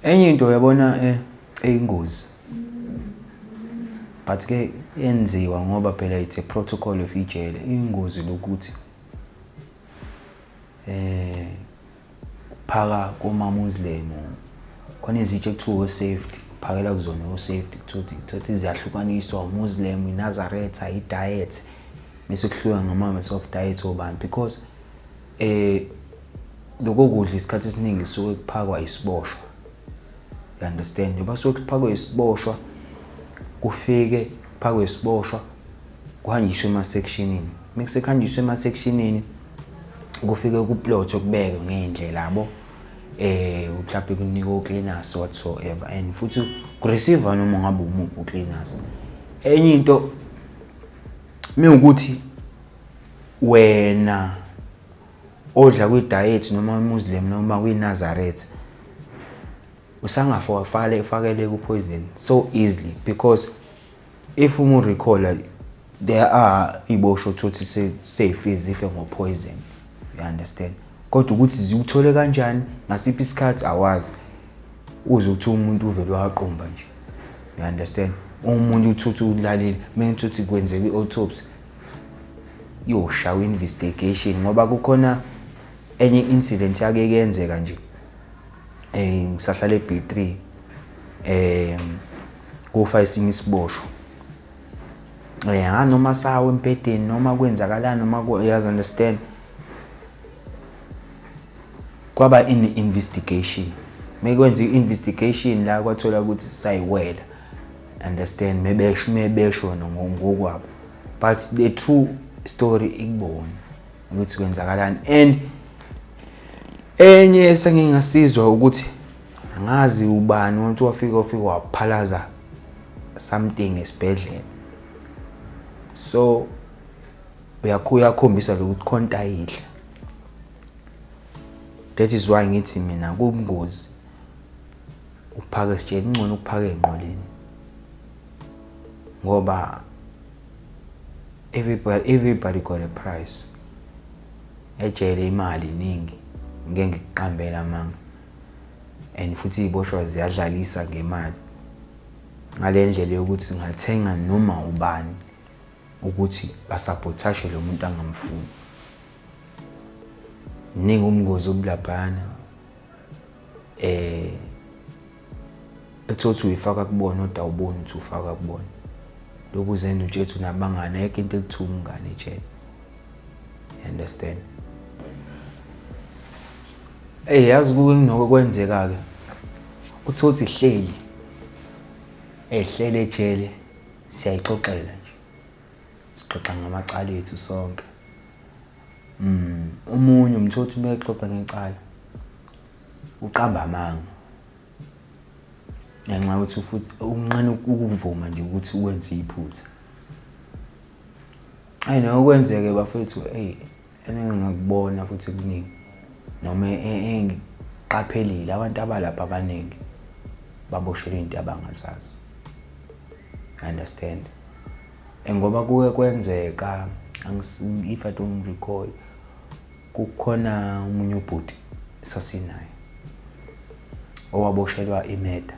Enye into uyabona eyingozi, but ke yenziwa ngoba phela it's a protocol of ijele. Ingozi lokuthi ukuphaka kuma-Muslim, khona izitsha ekuthiwa o-safety, uphakela kuzona o-safety, kuthiwa ukuthi ziyahlukaniswa uMuslim, iNazaretha, i-diet, bese kuhluka ngama-soft diet obani, because lokho kudla isikhathi esiningi suke kuphakwa isiboshwa, you understand? Njengoba suke kuphakwe isiboshwa, kufike kuphakwe isiboshwa, kuhanjiswe ema-sectionini, mekuse kuhanjiswe ema-sectionini, kufike kuplothwe, kubekwe ngey'ndlela yabo, mhlawumbe kunikwe o-cleaners whatsoever, and futhi ku-receive noma ngabe umuphi u-cleaners. Enye into mewukuthi wena odla kwi-diet noma Muslim noma kwi-Nazareth, usangafakele ufakele ku-poison so easily, because if uma urecalla, there are iboshwa uthothi seyifile, zife ngo-poison, you understand? Kodwa ukuthi ziwuthole kanjani, ngasiphi isikhathi, awazi. Uze ukuthi umuntu uvele waqumba nje, you understand? Umuntu uthi ulalile, mina uthi kwenzeka i-autopsy, yoshawa investigation, ngoba kukhona enye incident yake kuyenzeka nje, ngisahlala e-B3, kufa esinye isiboshwa, noma sawa embhedeni noma kwenzakalani noma, you understand? Kwaba in investigation, mekwenza i-investigation la kwathola ukuthi sayiwela, understand? Mebesho ngokwabo, but the true story ikubona ukuthi kwenzakalani. And enye esengingasizwa ukuthi angazi ubani umuntu wafika waphalaza something esibhedlela, so uyakhombisa lokuthi khona into ayidla. That is why ngithi mina kubungozi ukuphaka esitsheni, kungcono ukuphaka ey'nqoleni, ngoba everybody got a price ejele. Imali iningi, ngeke ngikuqambele amanga, and futhi iy'boshwa ziyadlalisa ngemali ngale ndlela yokuthi singathenga noma ubani ukuthi basabotage lo muntu angamfuni. Mningi ubungozi obulaphayana, ethothi uyifaka kubona kodwa awuboni ukuthi ufaka kubona. Lokhu uzenza utshethu nabangani, ayikho into ekuthiwa umngane ejele, you understand? Ey, yazi kuke kunoko kwenzeka-ke, uthothi hleli ehlele ejele, siyayixoxela nje, sixoxa ngamacala ethu sonke. Omunye umthothi uma exoxa ngecala uqamba amanga ngenxa yokuthi futhi unqena ukuvuma nje ukuthi wenze iphutha. Ayi, nokwenzeke bafethu, eyi, engingakubona futhi kuningi noma engiqaphelile, abantu abalapha abaningi baboshelwe into abangazazi, understand? Ngoba kuke kwenzeka, if I don't recall, kukhona omunye ubhuti sasinaye owaboshelwa i-murder.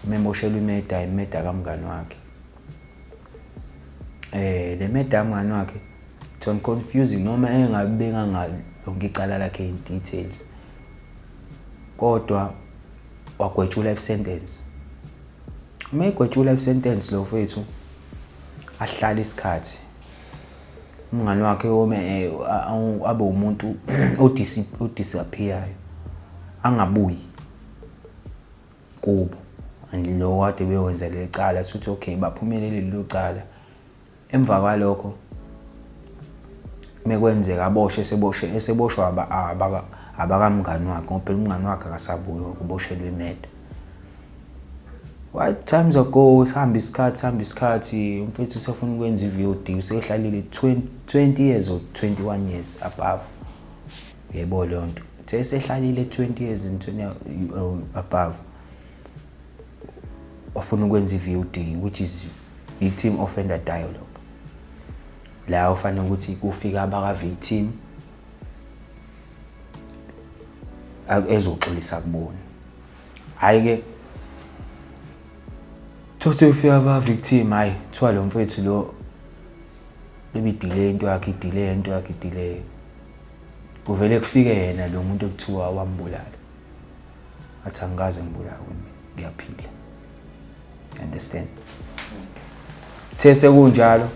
Umeboshelwa i-murder, i-murder kamngani wakhe. Le murder kamngani wakhe, it was confusing, noma engabeka lonke icala lakhe in details, kodwa wagwetshwa life sentence. Uma egwetshwa life sentence lo mfethu, ahlala isikhathi, umngani wakhe wome abe umuntu odisappearayo, angabuyi kubo, and lo kade bewenza leli cala sithi okay, baphumelele lelo cala. Emva kwalokho mekwenzeka aboshwe, eseboshwe, eseboshwa abakamngani wakhe, ngoba phela umngani wakhe akasabuyi, kuboshelwe i-murder. What times ago, sihamba isikhathi, sihamba isikhathi, umfethu usefuna ukwenza i-VOD, usehlalile 20 years or 21 years above, yebo, leyo nto. Uthe esehlalile 20 years and 20 above, wafuna ukwenza i-VOD, which is victim offender dialogue, la ufanele ukuthi kufika abaka-victim ezoxolisa kubona. Hhayi ke thothi ufika ba victim, hayi kuthiwa lo mfethu lo ebidile into yakhe, idile into yakhe, idile. Kuvele kufike yena lo muntu ekuthiwa wambulala, athi angikaze ngibulawe mina, ngiyaphila. Understand? The sekunjalo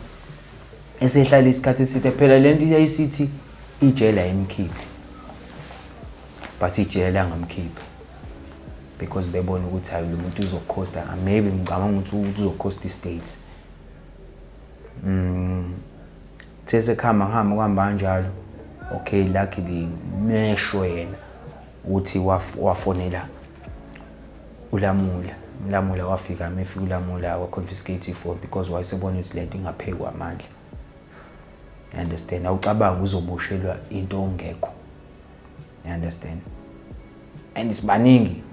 esehlala isikhathi eside phela lento iyayisithi ijele ayimkhiphi, but ijele langamkhipha because bebona ukuthi hayi lo muntu uzokhosta, maybe ngicabanga ukuthi uzokhosta i-state. The sekuhamba kuhamba kuhamba kanjalo, okay, luckily mesho yena ukuthi wafonela uLamula. ULamula wafika, mefika uLamula wa-confiscate ifoni because wayesebona ukuthi lento ingaphekwa amandla. Understand? Awucabanga uzoboshelwa into ongekho. You understand? And sibaningi.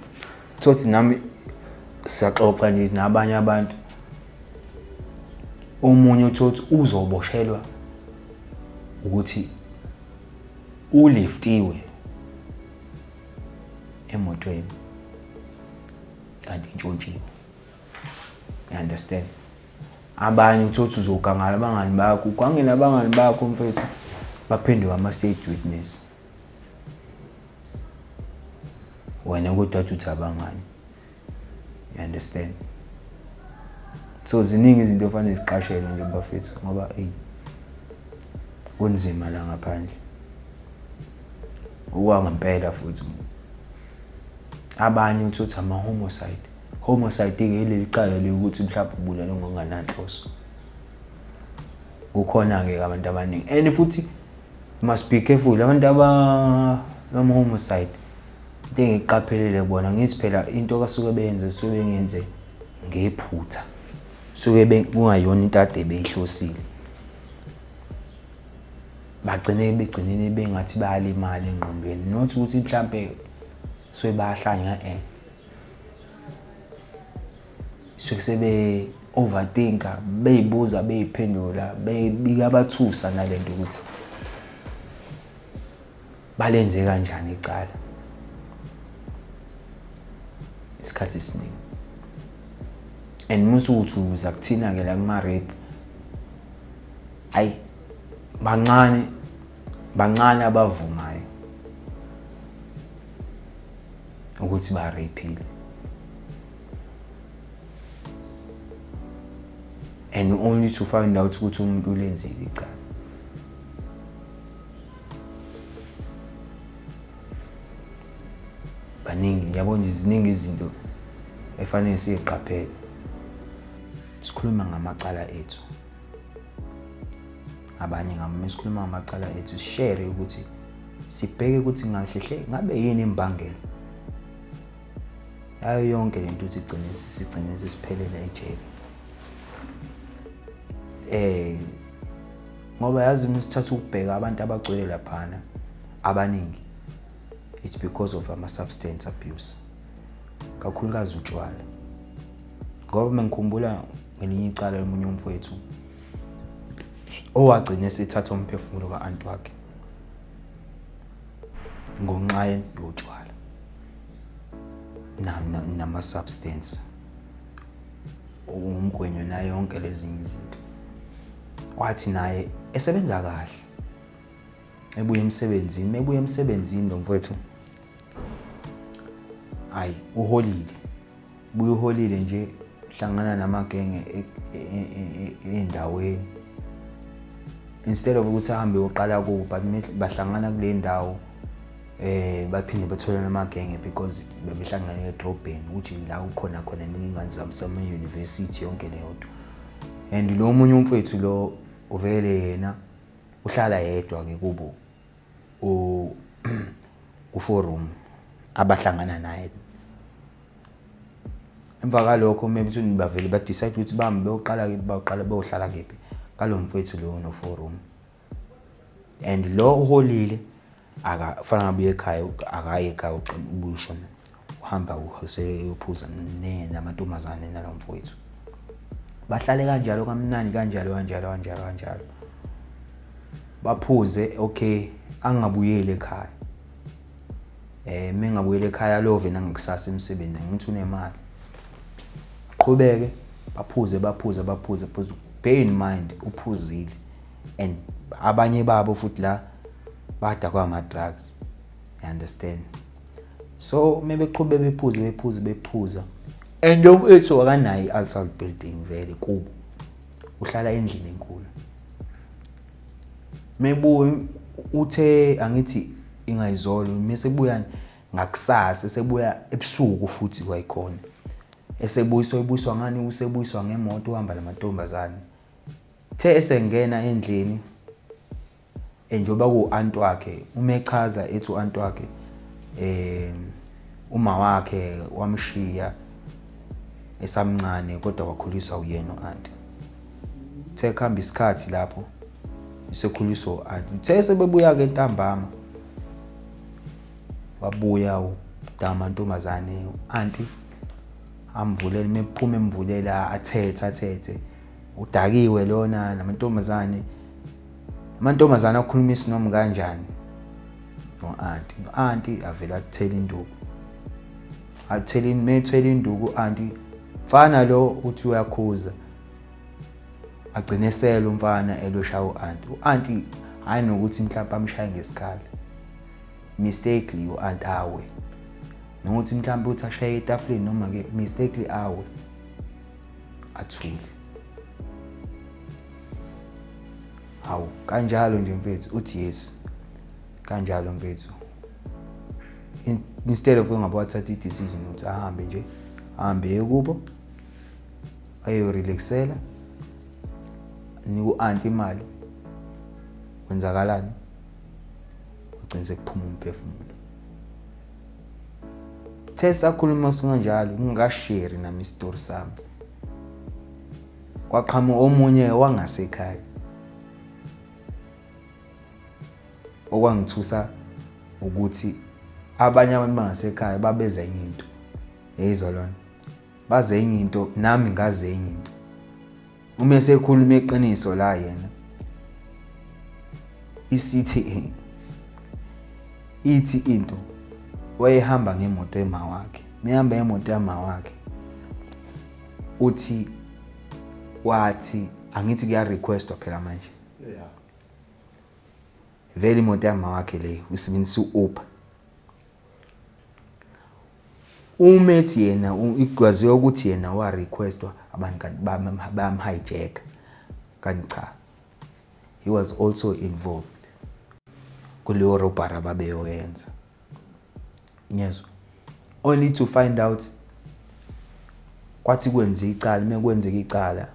Thothi nami siyaxoxa nje nabanye abantu. Omunye uthothi uzoboshelwa ukuthi uliftiwe emotweni kanti intshontshiwe. You understand? Abanye uthothi uzogangala abangani bakho, ugangele abangani bakho mfethu, baphenduka ama-state witness. Wena kodwa uthi abangani. You understand? So ziningi izinto ofanele ziqashelwe nje bafethu, ngoba eyi kunzima la ngaphandle. Okwangempela futhi abanye uthi ama-homicide. Homicide-ke ileli cala lokuthi mhlawumbe ubulale ngokungananhloso. Kukhona-ke abantu abaningi and futhi must be careful abantu abama-homicide. Into engiyiqaphelile kubona, ngithi phela into kasuke beyenze suke bengenze ngephutha, suke kungayona into ade beyihlosile, bagcine begcineni bengathi bayalimala engqondweni, not ukuthi mhlampe suke bayahlanya, eh suke sebe overthinker, beyibuza beyiphendula, bebika abathusa nalento ukuthi balenze kanjani icala isikhathi esiningi. And musukuthi uza kuthina-ke la kuma-rape, hhayi bancane bancane abavumayo ukuthi ba-rape-ile, and only to find out ukuthi umuntu ulenzile icala. Baningi, ngiyabona nje ziningi izinto efanele siyiqaphele. Sikhuluma ngamacala ethu, abanye ngami sikhuluma ngamacala ethu, sishare ukuthi sibheke ukuthi ngahlehle ngabe yini imbangela yayo yonke lento ukuthi igcine sigcine sisiphelele ejele. Ngoba yazi uma sithatha ukubheka abantu abagcwele laphana abaningi, it's because of ama-substance abuse, kakhulukazi utshwala. Ngoba mengikhumbula ngelinye icala lomunye umfowethu owagcina esethatha umphefumulo ka-anti wakhe ngonxa yotshwala nama-substance, umgwenyo nayo yonke lezinye izinto. Wathi naye esebenza kahle, ebuya emsebenzini, ebuya emsebenzini lo mfowethu, hayi uholile, buya uholile nje, hlangana namagenge endaweni. Instead of ukuthi ahambe yoqala kubo, but bahlangana kule ndawo, baphinde bathole namagenge because bebehlangane edrobheni, ukuthi la kukhona khona ney'ngane zami sama-university yonke leyo nto. And lo omunye umfethu lo uvele yena uhlala yedwa-ke kubo ku-four room abahlangana naye. Emva kalokho maybe ukuthi bavele ba-decide ukuthi bahambe beyoqala baqala beyohlala kephi kalo mfethu lo no-four room. And lo uholile akafana ngabe uye ekhaya, akayi ekhaya, ubuye ushona, uhamba useyophuza namantombazane nalo mfowethu. Bahlale kanjalo kamnandi kanjalo kanjalo kanjalo kanjalo, baphuze, okay, angabuyeli ekhaya. Mengabuyela ekhaya love nangekusasa emsebenzini ngithi unemali. Qhubeke baphuze baphuze baphuze phuze, bear in mind uphuzile and abanye babo futhi la badakwa ama-drugs, you understand. So mebeqhube bephuze bephuze bephuza, and lo mfethu akanayo i-assault building vele kubo, uhlala endlini enkulu. Mebuya uthe angithi ingayizolo, mese buya ngakusasa, esebuya ebusuku futhi kwayikhona esebuyiswa, ebuyiswa ngani? Usebuyiswa ngemoto, uhamba namantombazane. The esengena endlini, njengoba ku-anti wakhe, uma echaza ethi u-anti wakhe uma wakhe wamshiya esamncane kodwa wakhuliswa uyena u-anti. Uthe kuhamba isikhathi lapho usekhuliswa u-anti. Uthe sebebuya-ke ntambama, wabuya udama ntombazane, u-anti amvulele, mephuma emvulela, athethe athethe, udakiwe lona namantombazane. Amantombazane akhuluma isinomi kanjani no-anti, no-anti avele athela induku, athela methela induku u-anti, mfana lo uthi uyakhuza, agcine sele umfana eloshaya u-anti. U-anti hhayi nokuthi mhlawumpe amshaye ngesikali, mistakenly u-anti awe, nokuthi mhlawumpe uthi ashaye etafuleni noma-ke mistakenly awe, athule. Hawu, kanjalo nje mfethu, uthi yes kanjalo mfethu. Instead of engabe wathatha i-decision ukuthi ahambe nje, ahambe kubo ayorelaxela, nika u-anti imali, kwenzakalani? Ugcine sekuphuma umphefumulo. The sakhuluma singanjalo, ngingasheri nami isitori sami, kwaqhamuka omunye wangasekhaya okwangithusa ukuthi abanye abantu bangasekhaya babeza enye into, yeyizwa lona, baze enye into, nami ngaze enye into. Uma esekhuluma iqiniso la yena isithi ithi into, wayehamba ngemoto ema wakhe, mehamba ngemoto yama wakhe, uthi wathi angithi kuya requestwa phela manje. Vele imoto yama wakhe le, usebenzisa u-Uber. Uma ethi yena ikwaziwa ukuthi yena wa requestwa abantu kanti bayam-hijack, kanti cha, he was also involved kuleyo robbery ababeyoyenza. Ngiyezwa, only to find out kwathi kwenze icala, mekwenzeka icala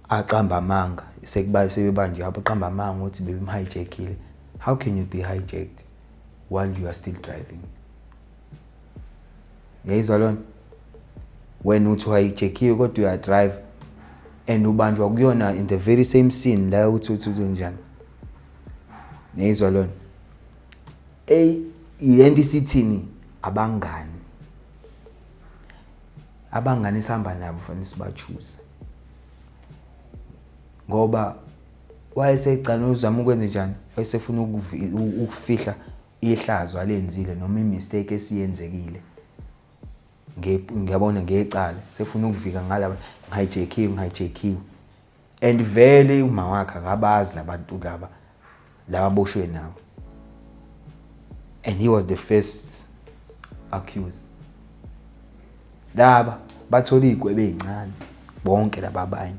aqamba amanga, sekuba sebebanje apho, qamba amanga ukuthi bebemhijackile. How can you be hijacked while you are still driving? Yayizwa lona, wena uthi uhijackiwe kodwa uyadrive and ubanjwa kuyona in the very same scene la uthi njani? Yayizwa lona, ey, lento isithini? Abangani sihamba nabo fanele sibachoose, ngoba wayesegcina uzama ukwenza njani, wayesefuna ukufihla ihlazo alenzile noma imistake esiyenzekile. Ngiyabona ngecala sefuna ukuvika ngalaba, ngihijackiwe, ngihijackiwe, and vele uma wakhe akabazi labantu laba laba boshwe nabo, and he was the first accused. Laba bathola iy'gwebo ey'ncane bonke laba abanye,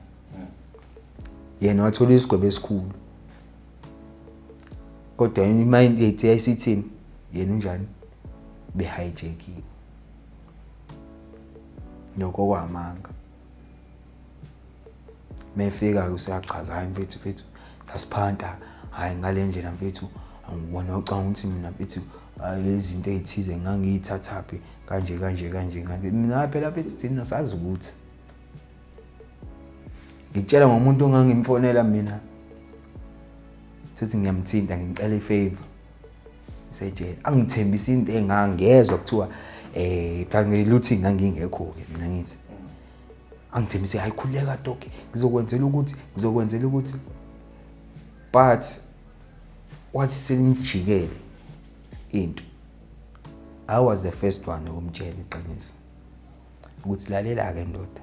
yena wathola isigwebo esikhulu, kodwa imind yethu yayisithini? Yena unjani, behijackiwe, lokho kwamanga. Mefika-ke useyachaza, hhayi mfethu, mfethu sasiphanta, hhayi ngale ndlela mfethu, angibona ucanga ukuthi mina mfethu izinto ey'thize ngangiyithathaphi kanje kanje kanje kanje. Mina phela mfethu thina sazi ukuthi ngikutshela ngomuntu ongangimfonela mina, sithi ngiyamthinta, ngimcela ifavor sejele, angithembisa into engangezwa kuthiwa phela ngeluthi ngangingekho-ke mina, ngithi angithembise, hayi khululeka doki, ngizokwenzela ukuthi, ngizokwenzela ukuthi, but wathi selimjikele. Into, I was the first one ukumtshela iqiniso ukuthi, "Lalela-ke ndoda,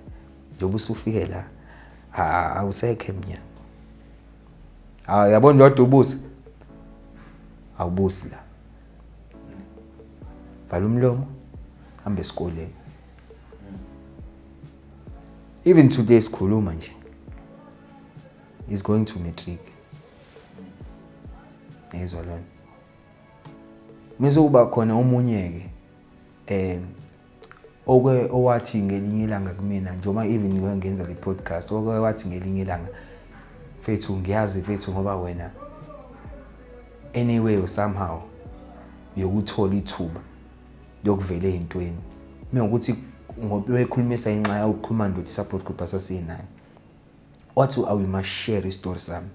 njengoba usufike la, awusekho emnyango. Hawu, yabo ndoda, ubusi awubusi la. Vala umlomo, hamba esikoleni." Even today sikhuluma nje, is going to matric. Yezwa lona. Mase kuba khona omunye-ke oke owathi ngelinye ilanga kumina, njengoba even ngike ngenza le podcast, oke wathi ngelinye ilanga, "Mfethu, ngiyazi mfethu, ngoba wena anyway or somehow uyokuthola ithuba lokuvela ey'ntweni." Mengokuthi ngoba ekhulumisa inxa yokukhuluma ndoda, i-support group asasinayo, wathi, "We must share isitori sami."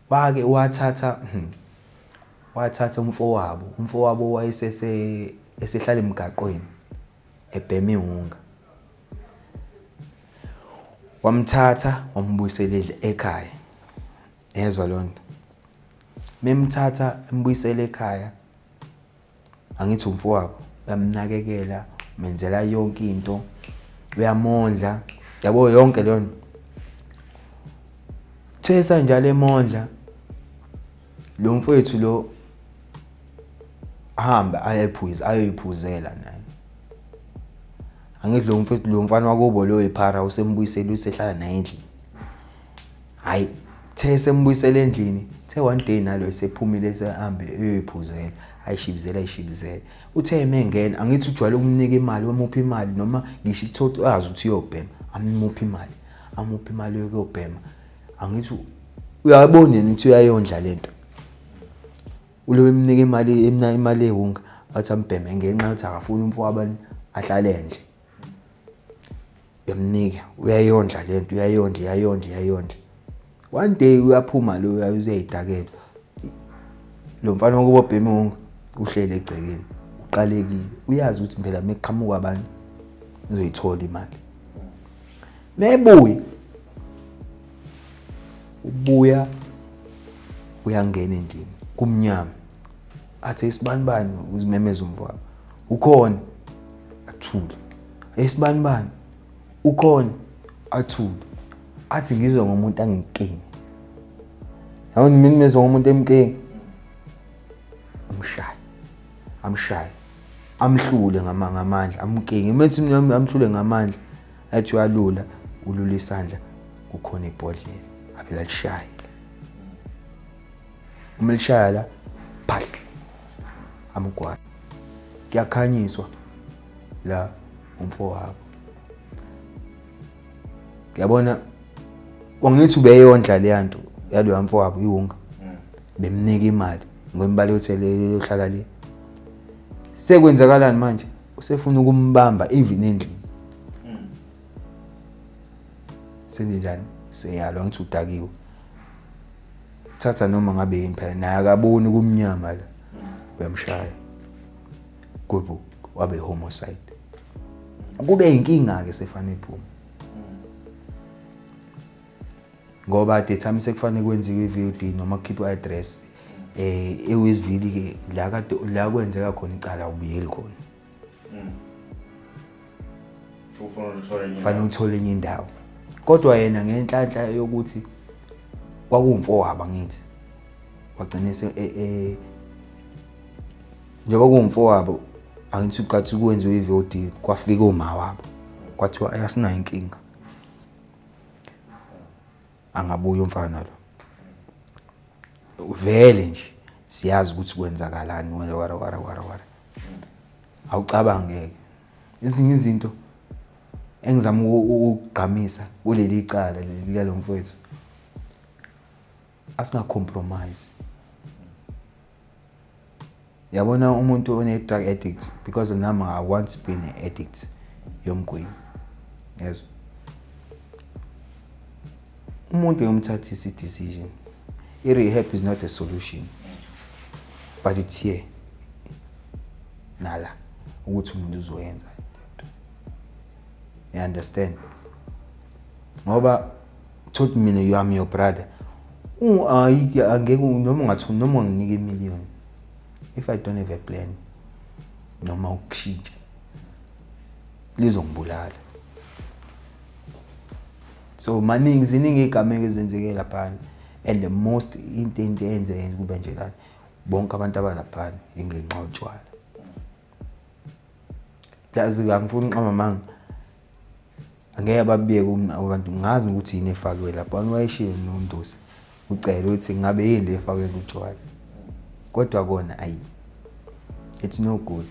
Wake wathatha umfowabo wayesese esehlala emgaqweni ebhema iwunga, wamthatha wambuyisela ekhaya. Yezwa lonto. Memthatha embuyisela ekhaya, angithi umfowabo uyamnakekela, umenzela yonke into, uyamondla, yabo, yonke leyo nto. Thesa njalo emondla lo mfowethu lo, ahambe ayephuza, ayoyiphuzela naye. Angithi lo mfowethu, lo mfana wakubo lo ephara, usembuyisela, usehlala naye endlini. Hayi, the sembuyisela endlini, the one day nalo esephumile, esehambe eyoyiphuzela, ayishibizela, ayishibizela. Uthe emengena, angithi ujwayele ukumnika imali, wamupha imali, noma ngisho ithotho azi ukuthi uyobhema, amupha imali, amupha imali yokuyobhema. Angithi uyabona yena ukuthi uyayondla lento, ulobe emnika imali, imali ewunga, athi ambheme ngenxa yokuthi akafuni umfowabo ahlale nje. Uyamnika, uyayondla lento, uyayondla, uyayondla, uyayondla. One day uyaphuma lo, uyayidakela lo mfana wokuba obhema iwunga, uhleli egcekeni, uqalekile, uyazi ukuthi phela meqhamuka abantu uzoyithola imali. Mebuye, ubuya uyangena endlini, kumnyama. Athi, "Esibani bani?" Uzimemeza umfowabo, "Ukhona?" Athule. "Esibani bani, ukhona?" Athule. Athi, "Ngizwa ngomuntu anginkinga." Yabo, mina ngizwa ngomuntu emnkinga, amshaye, amshaye, amhlule ngamandla, amnkinge. Methi amhlule ngamandla, athi uyalula, ulula isandla, kukhona ibhodlela, avela lishaye. Uma lishaya la, phahla, amgwaza. Kuyakhanyiswa la umfowabo, ngiyabona wangithi ubeyondla leya nto yaloya mfowabo iwunga, bemnika imali ngombala yothele yohlala le. Sekwenzakalani manje? Usefuna ukumbamba even endlini. Senjenjani? Seyalwa, ngithi udakiwe, thatha noma ngabe yini phela, naye akaboni, kumnyama la, uyamshaya kubo, wabe homicide. Kube inkinga ke, sefane iphume ngoba at the time sekufanele kwenziwe i-VOD noma kukhiphe i-address eWestville ke, la kade la kwenzeka khona icala, ubuyeli khona. Ufuna ukuthola enye. Fanele uthole enye indawo, kodwa yena ngenhlanhla yokuthi kwakuwumfowabo, angithi wagcina se njengoba kuwumfowabo, angithi kathi kwenziwe i-VOD, kwafika uma wabo, kwathiwa ayasinayo inkinga, angabuya umfana lo, vele nje siyazi ukuthi kwenzakalani, wena wara wara wara wara. Awucabangeke ezinye izinto engizama ukugqamisa kuleli cala lika lo mfowethu. Asinga-compromise, yabona, umuntu one-drug addict, because nami I once been an addict yomgwinyo, yezwa. Umuntu uyomthathisa i-decision. I-rehab is not a solution, but it's here nala ukuthi umuntu uzoyenza into, you understand? Ngoba thothi mina, you am your brother, ayike, angeke noma ungathi noma unginika imiliyoni. If I don't have a plan noma ukushintsha, lizongibulala. So maningi, ziningi iy'gameko ezenzeke laphana, and the most into eyenze kube nje lana, bonke abantu abalaphana ingenxa yotshwala. Plus angifuni uqamba amanga, angeke babiyeke abantu. Ngazi ukuthi yini efakiwe lapho. Wayeshilo noNdosi ucela ukuthi ngabe yini le efakwe kutshwala, kodwa kona ayi, it's no good.